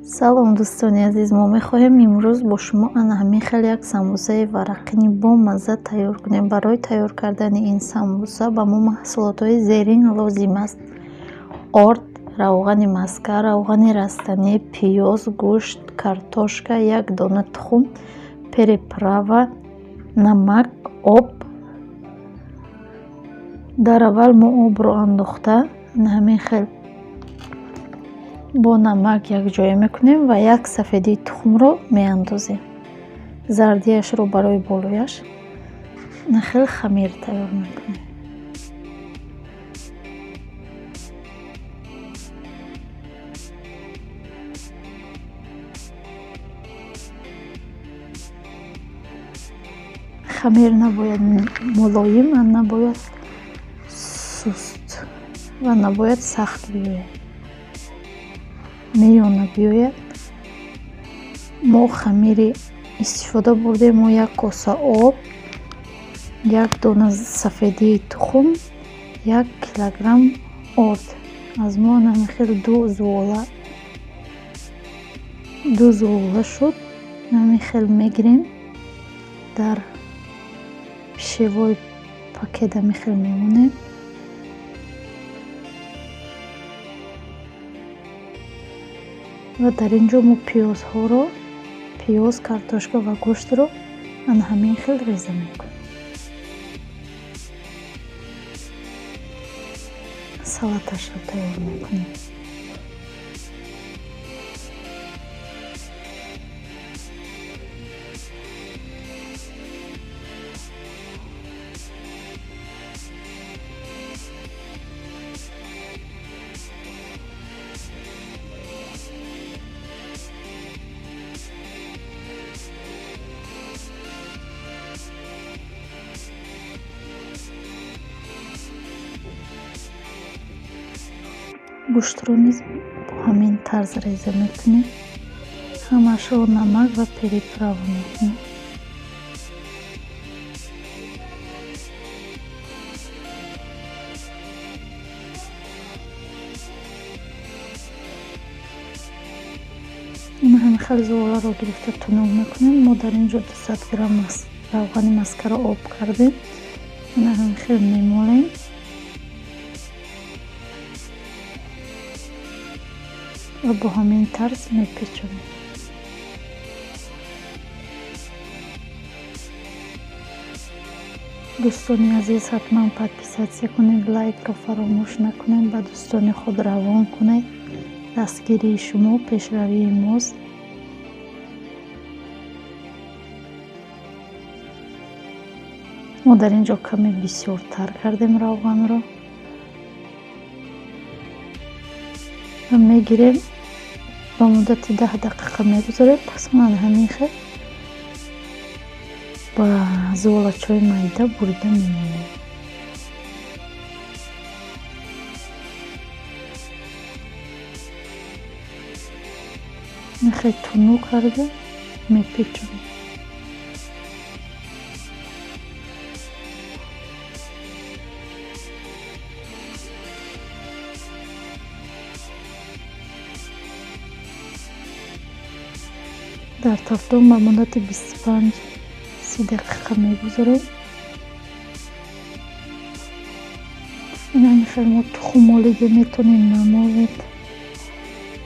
Салом, дӯстони азиз! Мо мехоҳем имрӯз бо шумо ана ҳамин хел як самбусаи варақини бомазза тайёр кунем. Барои тайёр кардани ин самбуса ба мо маҳсулотҳои зерин лозим аст: орд, равғани маска, равғани растанӣ, пиёз, гӯшт, картошка, як дона тухм, приправа, намак, об. Дар аввал мо обро андохта, ана ҳамин хел бо намак якҷоя мекунем ва як сафедии тухмро меандозем, зардиашро барои болояш. Хел хамир тайёр мекунем. Хамир набояд мулоим ва набояд суст ва набояд сахт биёяд, миёна биёяд. Мо хамири истифода бурдем мо як коса об, як дона сафедии тухм, 1 килограмм орд. Аз мо ана хел ду зувола шуд. Ҳамин хел мегирем, дар пищевой пакет ҳамин хел мемонем ва дар ин ҷо мо пиёзҳоро, пиёз, картошка ва гӯштро ана ҳамин хел реза мекунем. Салаташро тайёр мекунем. Гӯштро низ бо ҳамин тарз реза мекунем. Ҳамаашро намак ва приправа мекунем. Ҳамин хел зуволаро гирифта тунук мекунем. Мо дар ин ҷо 200 грамм равғани маскаро об кардем. Ана ҳамин хел мемолем ва бо ҳамин тарз мепечонем. Дӯстони азиз, ҳатман подписаться кунед, лайкро фаромӯш накунед, ба дӯстони худ равон кунед. Дастгирии шумо пешравии мост. Мо дар ин ҷо каме бисёртар кардем равғанро ва мегирем, ба муддати 10 дақиқа мегузорем. Пас ман ҳамин хел ба зуволачаҳои майда бурида мемонем. Хел тунук карда мепечонем. Дар тафдон ба муддати 25-30 дақиқа мегузорем. Ҳамин хел мо тухм молида метавонем, намолед,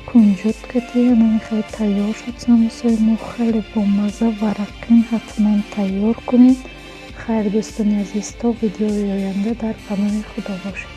кунҷут кардем. Ҳамин хел тайёр шуд самбусаи мо, хеле бомазза, варақин. Ҳатман тайёр кунед. Хайр, дӯстони азиз, то видеои оянда дар паноҳи Худо бошед.